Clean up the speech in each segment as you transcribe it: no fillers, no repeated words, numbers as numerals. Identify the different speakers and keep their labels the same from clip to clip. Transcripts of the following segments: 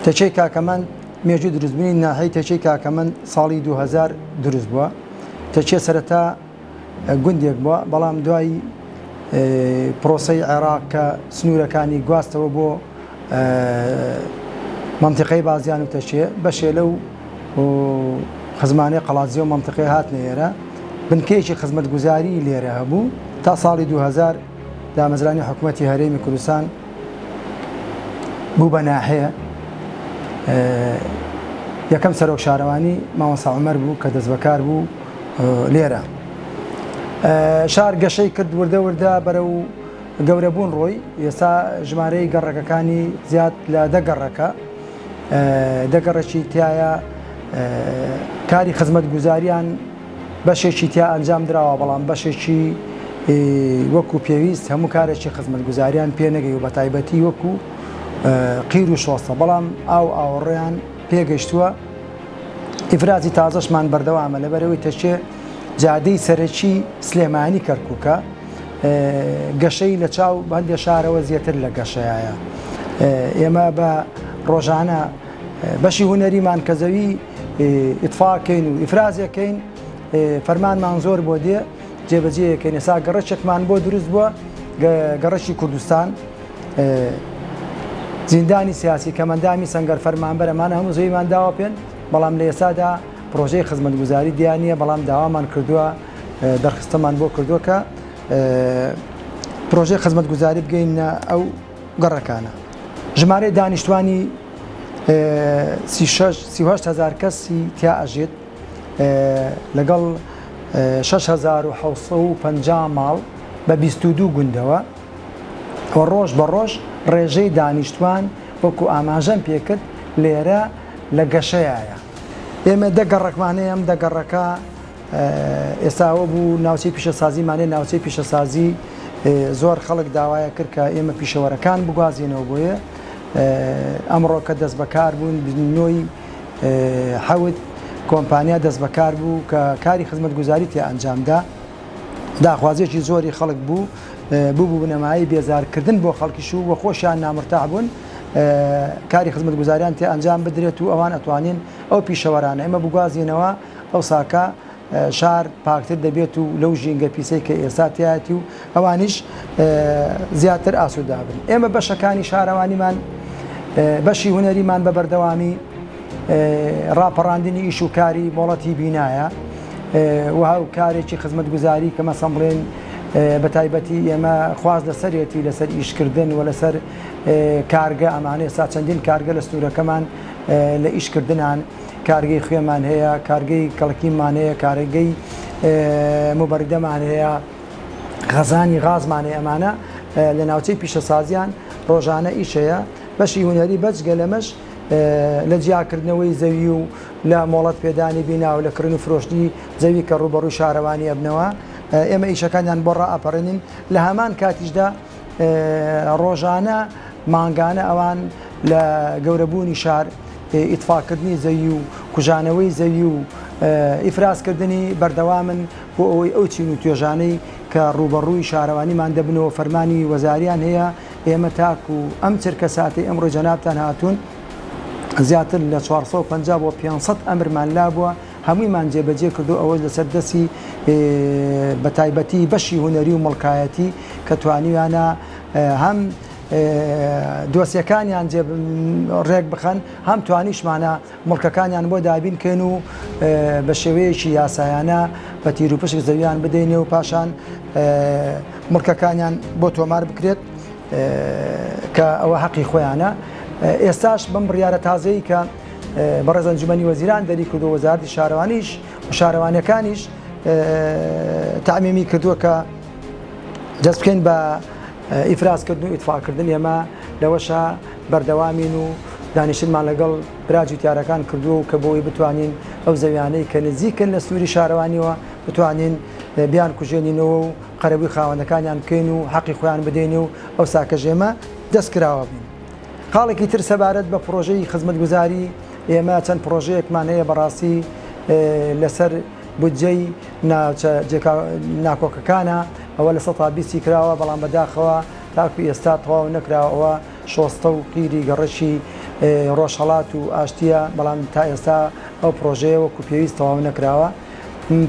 Speaker 1: تەکیەی کاکەمەند مێژووی دروستبوونی ناحیەی تەکیەی کاکەمەند ساڵی 2000 دروست بووە. تەکیە سەرەتا گوندێک بووە، بەڵام دوای پرۆسەی عێراق کە سنوورەکانی گواستەوە بۆ مەنتیقەی بازیان و تەکیە، بەشێ لەو خزمانەی قەڵادزێ و مەنتیقەی هاتنە ئێرە، بنکەیەکی خزمەتگوزاری لێرە هەبوو تا ساڵی 2000 دامەزرانی حکومەتی هەرێمی کوردستان بوو بە ناحیە. یەکەم سەرۆک شارەوانی مامۆستا عومەر بوو کە دەستبەکار بوو لێرە. شار گەشەی کرد وردە وردە بەرەو گەورەبوون ڕۆی، ئێستا ژمارەی گەڕەکەکانی زیاد لە دە گەڕەکە، دە گەڕەکی تایە کاری خزمەتگوزاریان بەشێکی تیا ئەنجام دراوە، بەڵام بەشێکی وەکو پێویست هەموو کارێکی خزمەتگوزاریان پێ نەگەی و بەتایبەتی وەکو قیر و شۆستە، بەڵام ئاو ئاوەڕۆیان پێگەشتووە. ئیفرازی تازەشمان بەردەوامە لەبەرەوەی تەکێ جادەی سەرەکی سلێمانی کەرکووکە گەشەی لە چاو هەندێ شارەوە زیاتر لە گەشەیە. ئێمە بە ڕۆژانە بەشی هونەریمان کە زەوی ئیتفاکەین و ئیفرازێکەین فەرمانمان زۆر بۆ دێ جێبەجێیەکەین. ئێستا گەڕەکێکمان بۆ دروست بووە، گەڕەکی کوردستان، زیندانی سیاسی کەمەندامی سەنگەر فەرمانبەرەمان هەموو زەویمان داوە پێن، بەڵام لە ئێستادا پرۆژەی خزمەتگوزاری دیار نییە، بەڵام داوامان کردووە، دەرخستەمان بۆ کردووە کە پرۆژەی خزمەتگوزاری بگەینە ئەو گەڕەکانە. ژمارەی دانیشتوانی 38 هزار کەسی تیا ئەژێت لەگەڵ 6750 ماڵ بە 22 گوندەوە و ڕۆژ بە ڕۆژ ڕێژەی دانیشتوان وەکو ئاماژەم پێکرد لێرە لە گەشەیایە. ئێمە دە گەڕەکمان هەیە، ئەم دە گەڕەکە ئێستا ئەوە بوو ناوچەی پیشەسازیمان هەیە، ناوچەی پیشەسازی زۆر خەڵک داوایە کرد کە ئێمە پیشەوەرەکان بگوازینەوە بۆیە ئەمڕۆ کە دەست بەکار بوون نۆی حەوت کۆمپانیا دەست بەکار بوو کە کاری خزمەتگوزاری تێ ئەنجامدا. داخوازیەکی زۆری خەڵک بوو ببوو بنەمایی بێزارکردن بۆ خەڵکیش و خۆشیان نامرتاح بوون کاری خزمەتگوزاریان تێ ئەنجام بدرێت و ئەوان ئەتوانین ئەو پیشەوەرانە ئێمە بگوازینەوە ئەو ساکە شار پاکتر دەبێت و لەو ژینگە پیسەی کە ئێستا تیایەتی و ئەوانیش زیاتر ئاسوودابن. ئێمە بەشەکانی شارەوانیمان بەشی هونەریمان بە بەردەوامی ڕاپەڕاندنی ئیش و کاری مۆڵەتی بینایە و هاوکارێکی خزمەتگوزاری کە مەسەن بڵێن بە تایبەتی ئێمە خواست لەسەرێتی لەسەر ئیشکردن و لەسەر کارگە ئەمانە ئێستا چەندین کارگە لە سنوورەکەمان لە ئیشکردنان کارگەی خوێمان هەیە، کارگەی کەڵکیمان هەیە، کارگەی موبەردەمان هەیە، خەزانی غازمان هەیە، ئەمانە لە ناوچەی پیشەسازیان ڕۆژانە ئیش هەیە. بەشی هونەری بەجگە لەمەش لە جیاکردنەوەی زەوی و لە مۆڵەت پێدانی بینا و لە کڕین و فرۆشتنی زەوی کە ڕووبەڕووی شارەوانی ئەبنەوە ئێمە ئیشەکانیان بۆ ڕائەپەڕێنین. لە هەمان کاتیشدا ڕۆژانە مانگانە ئەوان لە گەورەبوونی شار ئیتفاکردنی زەوی و کوژانەوەی زەوی و ئیفرازکردنی بەردەوامن بۆ ئەوەی ئەو چین و توێژانەی کە ڕووبەڕووی شارەوانیمان دەبنەوە فەرمانی وەزاریان هەیە ئێمە تاکو ئەم چرکە ساتەی ئەمڕۆ جەنابتان هاتوون زیاتر لە 450 بۆ 500 ئەمرمان لابووە هەموویمان جێبەجێ کردو ئەوەش لەسەر دەستی بە تایبەتی بەشی هونەری و مڵکایەتی کە توانیویانە هەم دۆسیەکانیان ڕێک بخەن هەم توانیشمانە مڵکەکانیان بۆ دابین کەین و بە شێوەیەکی یاسایانە بە تیروپشک زەویان بدەینێ و پاشان مڵکەکانیان بۆ تۆمار بکرێت کە ئەوە حەقی خۆیانە. ئێستاش بەم بڕیارە تازەی کە بەڕێز ئەنجومەنی وەزیران دەری کردو وەزارەتی شارەوانیش و شارەوانیەکانیش تەعمیمی کردووە کە دەست بکەین بە ئیفرازکردن و ئیتفاکردن ئێمە لەوەشە بەردەوامین و دانیشتنمان لەگەڵ برا جوتیارەکان کردووە و کە بۆی بتوانین ئەو زەویانەی کە نزیکن لە سنووری شارەوانیەوە بتوانین بیان کوژێنینەوە و قەرەبووی خاوەنەکانیان بکەین و حەقی خۆیان بدەین و ئەو ساکەش ئێمە دەست کراوە بین. خاڵێکی تر سەبارەت بە پڕۆژەی خزمەتگوزاری، ئێمە چەند پڕۆژەیەکمان هەیە بەڕاستی لەسەر بودجەی ناوچە ناکۆکەکانە، ئەوە 20%ی کراوە، بەڵام بەداخەوە تاکو ئێستا تەواو نەکراوە، ئەوە شۆستە و قیری گەڕەکی ڕۆژهەڵات و ئاشتییە، بەڵام تا ئێستا ئەو پڕۆژەیە وەکو پێویست تەواو نەکراوە.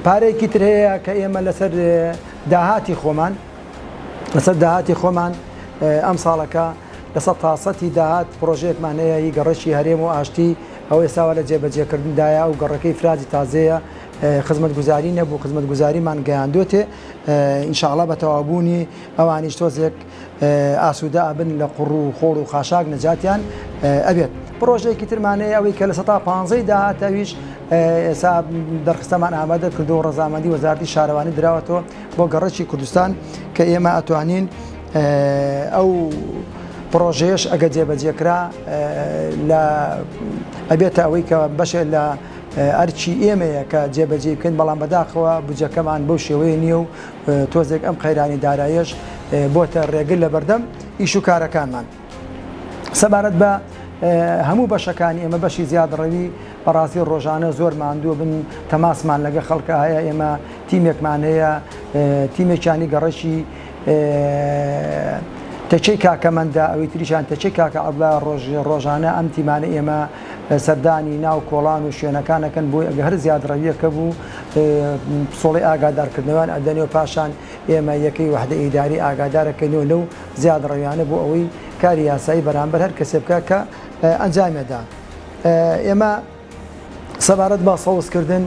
Speaker 1: پارەیەکی تر هەیە کە ئێمە لەسەر داهاتی خۆمان لەسەر داهاتی خۆمان ئەم ساڵەکە لە سەد تا سەتی داهات پڕۆژەیەکمان هەیە هی گەڕەکی هەرێم و ئاشتی ئەو ئێستاوە لە جێبەجێکردندایە ئەو گەڕەکەی فرازی تازەیە خزمەتگوزاری نەبوو خزمەتگوزاریمان گەیاندۆتێ ئینشاءڵا بە تەواوبوونی ئەوانیش تۆزێک ئاسوودە ئەبن لە قوڕ و خۆڵ و خاشاک نەجاتیان ئەبێت. پڕۆژەیەکی ترمان هەیە ئەوەی کە لە سەتا پانزەی داهات ئەویش ئێستا دەرخستەمان ئامادە کردو و ڕەزامەندی وەزارەتی شارەوانی دراوەتەوە بۆ گەڕەکی کوردستان کە ئێمە ئەتوانین ئەو پڕۆژەیەش ئەگە جێبەجێکرا لە ئەبێتە ئەوەی کە بەشێ لە ئەرکی ئێمەیە کە جێبەجێی بکەین، بەڵام بەداخەوە بودجەکەمان بەو شێوەیە نییە و تۆزێک ئەم قەیرانی داراییەش بۆتە ڕێگر لەبەردەم ئیش و کارەکانمان. سەبارەت بە هەموو بەشەکانی ئێمە بەشی زیادڕەوی بەڕاستی ڕۆژانە زۆر ماندوو بن تەماسمان لەگە خەڵکە هەیە ئێمە تیمێکمان هەیە تیمێکیانی گەڕەکی تەکیەی کاکەمەندە ئەوی تریشان تەکیەی کاکە عەبدوڵا ڕۆژ ڕۆژانە ئەم تیمانە ئێمە سەردانی ناو کۆڵان و شوێنەکان ئەکەن بۆی ئەگەر هەر زیادڕەویەک هەبوو پسۆڵەی ئاگادارکردنەوەیان ئەدەنێ و پاشان ئێمە یەکەی وەحدە ئیداری ئاگادارەکەینەوە لەو زیادڕەویانە بۆ ئەوەی کاری یاسایی بەرامبەر هەر کەسێ بکا کە ئەنجامیدا ئێمە سەبارەت بە سەوزکردن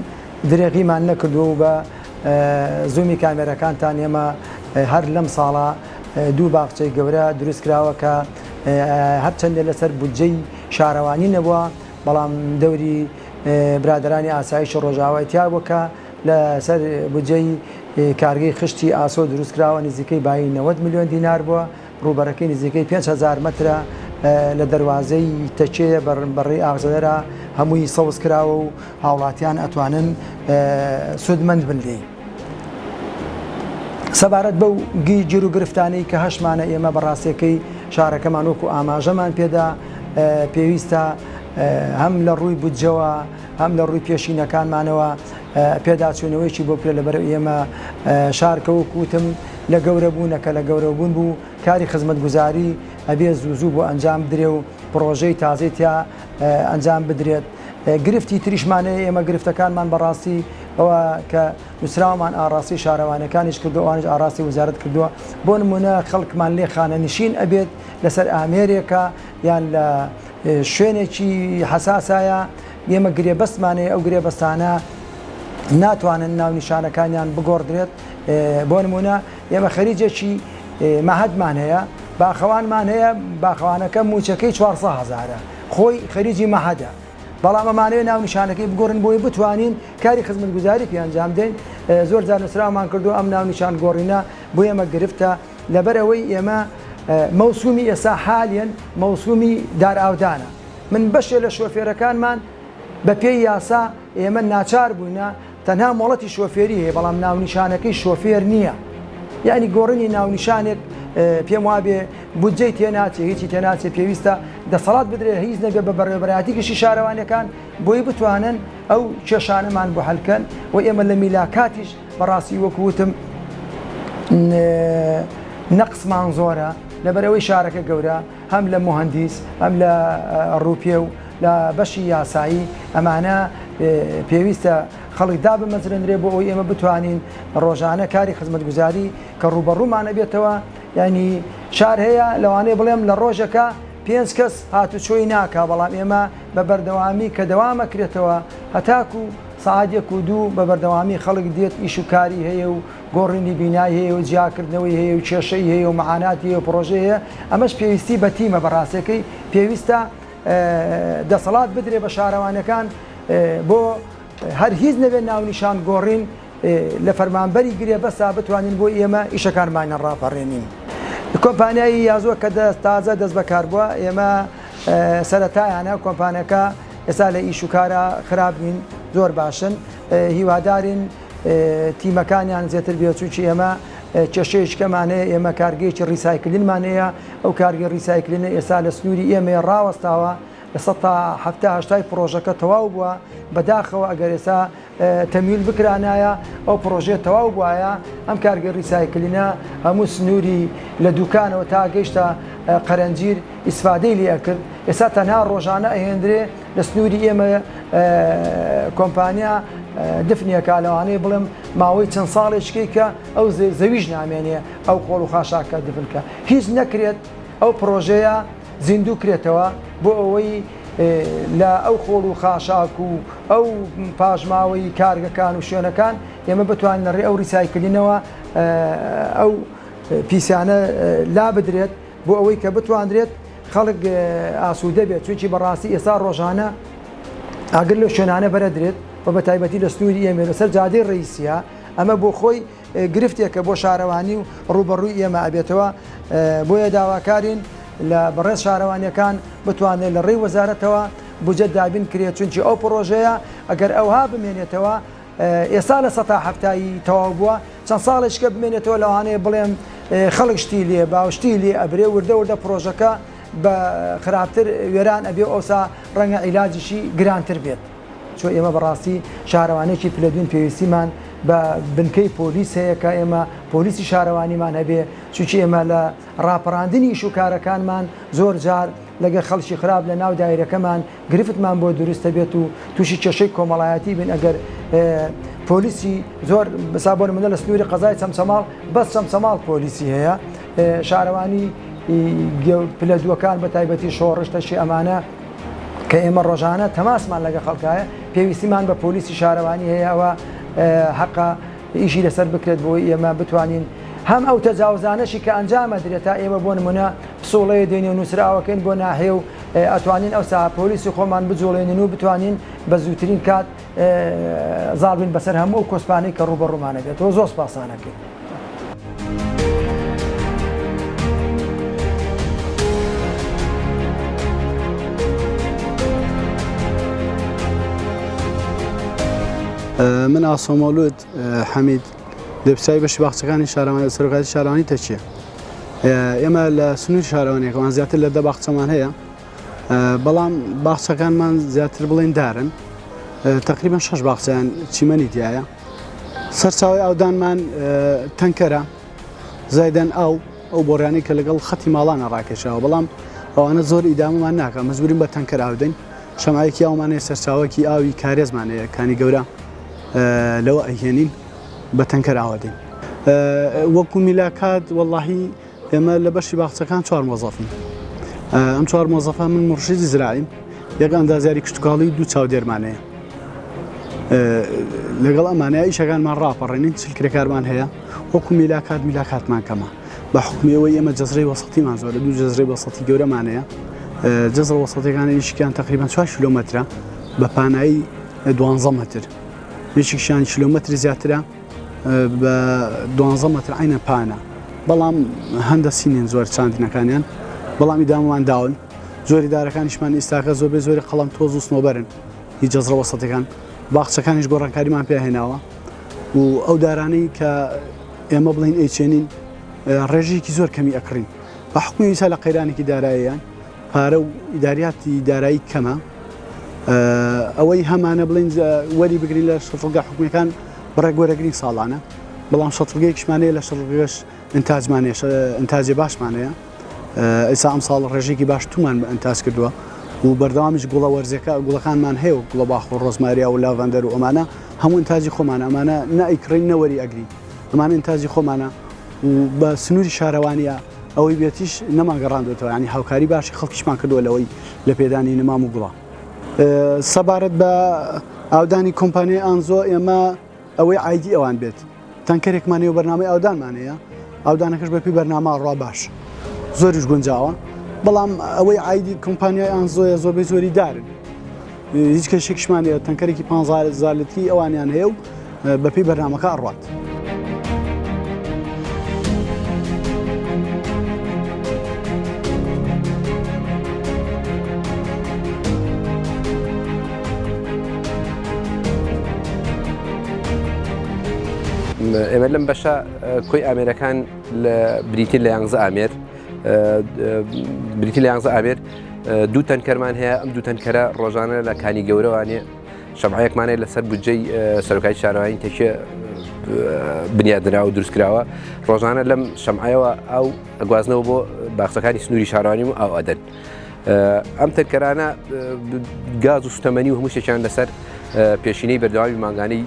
Speaker 1: درێغیمان نەکردووە و بە زوومی کامێرەکانتان ئێمە هەر لەم ساڵە دوو باخچەی گەورە دروست کراوە کە هەرچەندە لەسەر بودجەی شارەوانی نەبووە بەڵام دەوری برادەرانی ئاسایشی ڕۆژاوای تیا بووە کە لەسەر بودجەی کارگەی خشتی ئاسۆ دروست کراوە نزیکەی بایی 90 ملیۆن دینار بووە ڕووبەرەکەی نزیکەی 5000 مەترە لە دەروازەی تەکێیە بەڕێی ئاغجەلەرا هەمووی سەوز کراوە و هاوڵاتیان ئەتوانن سوودمەند بن لێی. سەبارەت بەو گیر و گرفتانەی کە هەشمانە ئێمە بە ڕاستیەکەی شارەکەمان وەکو ئاماژەمان پێدا پێویستە هەم لە ڕووی بودجەوە هەم لە ڕووی پێشینەکانمانەوە پێداچوونەوەیکی بۆ بکرێت لەبەر ئێمە شارکە وەکو وتم لە گەورە بوونە کە لە گەورە بوون بوو کاری خزمەتگوزاری ئەبێ زوو زوو بۆ ئەنجام بدرێ و پڕۆژەی تازەی تیا ئەنجام بدرێت گرفتی تریشمان هەیە ئێمە گرفتەکانمان بەڕاستی ئەوە کە نووسراومان ئاڕاستی شارەوانەکانیش کردو ئەوانیش ئاڕاستی وەزارەت کردووە بۆ نمونە خەڵکمان لێ خانەنشین ئەبێت لەسەر ئامێرێکە یان لە شوێنێکی حەساسایە ئێمە گرێبەستمان هەیە ئەو گرێبەستانە ناتوانن ناونیشانەکانیان بگۆڕدرێت بۆ نمونە ئێمە خەریجێکی مەهەدمان هەیە باخەوانمان هەیە باخەوانەکە موچەکەی 400 هەزارە خۆی خەریجی مەهەدە بەڵام ئەمانەوێ ناونیشانەکەی بگۆڕین بۆی بتوانین کاری خزمەتگوزاری پێ ئەنجام دەین زۆر جار نووسراومان کردو ئەم ناونیشان گۆڕینە بۆ ئێمە گرفتە لەبەر ئەوەی ئێمە مەوسومی ئێستا حالیەن مەوسومی دار ئاودانە من بەشێ لە شۆفێرەکانمان بە پێی یاسا ئێمە ناچار بووینە تەنها مۆڵەتی شۆفێری هەیە بەڵام ناونیشانەکەی شۆفێر نییە یعنی گۆڕینی ناونیشانێک پێم وابێ بودجەی تێناچێ هیچی تێناچێ پێویستە دەسەڵات بدرێت هیچ نەبێ بە بەڕێوەبەرایەتی گشتی شارەوانیەکان بۆی بتوانن ئەو کێشانەمان بۆ حەلکەن و ئێمە لە میلاکاتیش بەڕاستی وەکو وتم نەقسمان زۆرە لەبەرئەوەی شارەکە گەورە هەم لە موهەندیس هەم لە ڕووپێ و لە بەشی یاسایی ئەمانە پێویستە خەڵک دابمەزرێنرێ بۆ ئەوەی ئێمە بتوانین ڕۆژانە کاری خزمەتگوزاری کە ڕووبەڕوومان ئەبێتەوە یانی شار هەیە لەوانەیە بڵێم لە ڕۆژەکە پێنج کەس هاتوچۆی ناکا بەڵام ئێمە بە بەردەوامی کە دەوام ئەکرێتەوە هەتاکو سەعات یەک و دوو بە بەردەوامی خەڵک دێت ئیش و کاری هەیە و گۆڕینی بینای هەیە و جیاکردنەوەی هەیە و کێشەی هەیە و مەعاناتی هەیە و پڕۆژەی هەیە ئەمەش پێویستی بە تیمە بە ڕاستەکەی پێویستە دەسەڵات بدرێ بە شارەوانەکان بۆ هەر هیچ نەبێت ناونیشان گۆڕین لە فەرمانبەری گرێبەستا بتوانین بۆ ئێمە ئیشەکانمانیان ڕاپەڕێنین. کۆمپانیای یازۆ کە تازە دەست بەکار بووە ئێمە سەرەتایانە کۆمپانەکە ئێستا لە ئیش و کارە خراپ نین زۆر باشن هیوادارین تیمەکانیان زیاتر بێت چونکی ئێمە کێشەیەکی کەمان هەیە ئێمە کارگەیەکی recycling مان هەیە ئەو کارگەی recycling ە ئێستا لە سنووری ئێمەیە ڕاوەستاوە لە سەد تا حەفتا هەشتای پڕۆژەکە تەواو بووە بەداخەوە ئەگەر ئێستا. تەمویل بکرانایە ئەو پڕۆژەیە تەواو بوایە، ئەم کارگەی recycling ە هەموو سنووری لە دوکانەوە تا گەیشتە قەرەنجیر ئیسفادەی لێ ئەکرد، ئێستا تەنها ڕۆژانە ئەهێندرێ لە سنووری ئێمە کۆمپانیا دفنی ئەکا، لەوانەیە بڵێم ماوەی چەند ساڵێکیکەی کە ئەو زەویش نامێنێ ئەو خۆڵ و خاشاکە دفن کە هیچ نەکرێت ئەو پڕۆژەیە زیندوو کرێتەوە بۆ ئەوەی لە ئەو خۆڵ و خاشاک و ئەو پاشماوەی کارگەکان و شوێنەکان ئێمە بتوانین لە ڕێ ئەو recycling ەوە ئەو پیسانە لا بدرێت بۆ ئەوەی کە بتواندرێت خەڵک ئاسوودە بێت چونکی بەڕاستی ئێستا ڕۆژانە ئاگر لەو شوێنانە بەرەدرێت و بە تایبەتی لە سنووری ئێمە لەسەر جادەی ڕئیسیە ئەمە بۆ خۆی گرفتێکە بۆ شارەوانی و ڕووبەڕووی ئێمە ئەبێتەوە، بۆیە داواکارین لە بەڕێز شارەوانیەکان بتوانرێت لە ڕێی وەزارەتەوە بوجە دابین کرێت، چونکی ئەو پڕۆژەیە ئەگەر ئەوها بمێنێتەوە ئێستا لە سەتا حەفتایی تەواو بووە، چەند ساڵێکیکە بمێنێتەوە لەوانەیە بڵێم خەڵک شتی لێ با و شتی لێ ئەبرێ وردە وردە پڕۆژەکە بە خراپتر وێران ئەبێ و ئەوسا ڕەنگە عیلاجیشی گرانتر بێت. چۆ ئێمە بەڕاستی شارەوانێکی پلە دووین پێویستیمان بە بنکەی پۆلیس هەیە کە ئێمە پۆلیسی شارەوانیمان هەبێ چونکی ئێمە لە ڕاپەڕاندنی ئیش و کارەکانمان زۆر جار لەگەڵ خەڵکی خراپ لە ناو دایرەکەمان گرفتمان بۆ دروست دەبێت و تووشی کێشەی کۆمەڵایەتی بین ئەگەر پۆلیسی زۆر بسا بۆ نمونە لە سنووری قەزای چەمچەماڵ بەس چەمچەماڵ پۆلیسی هەیە شارەوانی پلە دووەکان بە تایبەتی شۆڕش تەشی ئەمانە کە ئێمە ڕۆژانە تەماسمان لەگە خەڵکایە پێویستیمان بە پۆلیسی شارەوانی هەیە ئەوە حەقە ئیشی لەسەر بکرێت بۆی ئێمە بتوانین هەم ئەو تەجاوزانەشی کە ئەنجامە درێت تا ئێمە بۆ نمونە پسوڵەیە دێنێ و نووسراوەکەین بۆ ناحێ و ئەتوانین ئەو سا پۆلیسی خۆمان بجوڵێنین و بتوانین بە زووترین کات زاڵبین بەسەر هەموو ئەو کۆسپانەی کە ڕووبەڕوومانە بێتەوە زۆر سپاسانەکەین.
Speaker 2: من ئاسۆ مەولود حەمید لێپرسراوی بەشی باخچەکانی شارەوانی سەرۆکایەتی شارەوانی تەکیە ئێمە لە سنووری شارەوانیەکەمان زیاتر لە دە باخچەمان هەیە بەڵام باخچەکانمان زیاتر بڵێن دارن تقریبا شەش باخچیان چیمەنی تایە سەرچاوی ئاودانمان تەنکەرە زایدەن ئاو ئەو بۆڕیانەی کە لەگەڵ خەتی ماڵانە ڕاکێشاوە بەڵام ئەوانە زۆر ئیدامەمان ناکە مەجبورین بە تەنکەر ئاودەین شەمایەکی ئاومان هەیە سەرچاوەکی ئاوی کارێزمان هەیە کانی گەورە لەوە ئەهێنین بە تەنکەر ئاوە دەین وەکو میلاکات وەڵاهی ئێمە لە بەشی باخچەکان چوار مۆزەفین ئەم چوار مۆزەفە من مڕشیدی زراعیم یەک ئەندازیاری کشتتوکاڵی و دوو چاودێرمان هەیە لەگەڵ ئەمانە ئیشەکانمان ڕاپەڕێنین چل کرێکارمان هەیە وەکو میلاکات میلاکاتمان کەمە بە حکومی ئەوەی ئێمە جەزرەی وەسەتیمان زۆرە دوو جەزرەی وەسەتی گەورەمان هەیە جەزرە وەسەتەکان یەکێکیان تقریبا 4 کیلۆمەترە بە پانایی 12 مەتر یەکێکیان کیلۆمەتری زیاترە بە 12 مەتر عینە پانە بەڵام هەندە سینین زۆر چاندنەکانیان بەڵام ئیدامەمان داون زۆری دارەکانیشمان ئیستاکە زۆربەی زۆری قەڵەم تۆز و سنۆبەرن هی جەزرە وەسەتەکان باخچەکانیش گۆڕانکاریمان پێ هێناوە و ئەو دارانەی کە ئێمە بڵین ئەیچێنین ڕێژەیەکی زۆر کەمی ئەکڕین بە حکومی ئیسا لە قەیرانێکی داراییان پارە و ئیداریاتی دارایی کەمە ئەوەی هەمانە بڵین وەری بگرین لە شەتڵگە حکومیەکان بڕێک وەرەگرین ساڵانە بەڵام شەتڵگەیەکیشمانەیە لە شەتڵگەش ئینتاجمانەیە ئینتاجی باشمانەیە ئیسا ئەمساڵ ڕێژێکی باش تومان بە ئینتاج کردووە و بەردەوامیش گوڵە وەرزەکە گوڵەکانمان هەیە و گوڵە باخ و ڕۆزماریا و لاڤەندەر و ئەمانە هەموو ئینتاجی خۆمانە ئەمانە نەئیکڕین نەوەری ئەگرین ئەمانە ئینتاجی خۆمانە و بە سنووری شارەوانیە ئەوەی بێتیش نەمانگەڕاندوێتەوە ینی هاوکاری باشی خەڵکیشمان کردووە لەوەی لە پێدانی نمام و گوڵە. سەبارەت بە ئاودانی کۆمپانیای ئانزۆ ئێمە ئەوەی ئایدی ئەوان بێت تەنکەرێکمان هەیە و بەرنامەی ئاودانمان هەیە ئاودانەکەش بەپی بەرنامە ڕوا باش زۆریش گونجاوە بەڵام ئەوەی ئایدی کۆمپانیای ئانزۆیە زۆربەی زۆری دارن هیچ کەشێکشمان هەیە تەنکەرێکی 15 لتری ئەوانیان هەیە و بەپی بەرنامەکە ئەڕوات.
Speaker 3: ئێمە لەم بەشە کۆی ئامێرەکان بریتین لە یانزە ئامێر بریتی لە یانزە ئامێر دوو تەنکەرمان هەیە ئەم دوو تەنکەرە ڕۆژانە لە کانی گەورەوانێ. شەمعەیەکمان هەیە لەسەر بودجەی سەرۆکای شارەوانی تەکیە بنیادنرا و دروستکراوە ڕۆژانە لەم شەمعەیەوە ئاو ئەگوازنەوە بۆ باخچەکانی سنووری شارەوانی و ئاو ئەدەن. ئەم تەنکەرانە گاز و سوتەمەنی و هەموو شتێکیان لەسەر پێشینەی بەردەوامی مانگانەی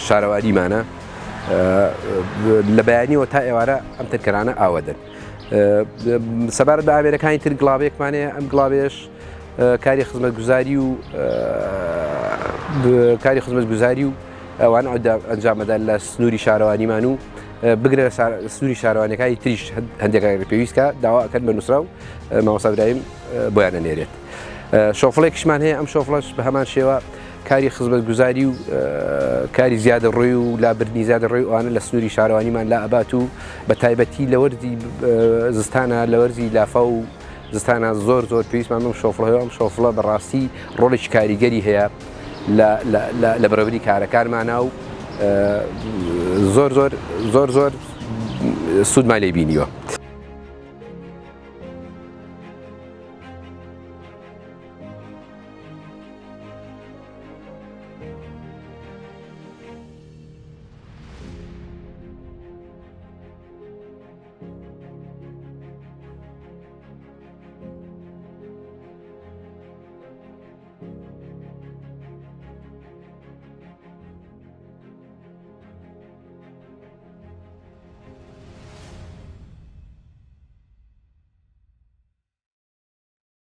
Speaker 3: شارەوانیمانە لە بەیانیەوە تا ئێوارە ئەم تەنکەرانە ئاوەدەن. سەبارەت بە ئامێرەکانی تر گڵاوێکمان هەیە ئەم گڵاوێش کاری خزمەتگوزاری و کاری خزمەتگوزاری و ئەوان ئەنجامەدا لە سنووری شارەوانیمان و بگرە سنووری شارەوانەکانی تریش هەندێک پێویستکە داوا ئەکەن بە نووسرا و مامۆستا برایم بۆیان ئەنێرێت. شۆفڵێکیشمان هەیە ئەم شۆفڵەش بە هەمان شێوە کاری خزمەتگوزاری و کاری زیادە ڕۆی و لابردنی زیادە ڕۆی ئەوانە لە سنووری شارەوانیمان لا ئەبات و بە تایبەتی لە وەرزی زستانە لە وەرزی لافا و زستانە زۆر زۆر پێویستمان بەم شۆفڵە هەیە ئەم شۆفڵە بەڕاستی ڕۆڵێکی کاریگەری هەیە لە بەڕێوەبری کارەکانمانە و زۆر زۆر زۆر زۆر سوودمان لێ بینیوە.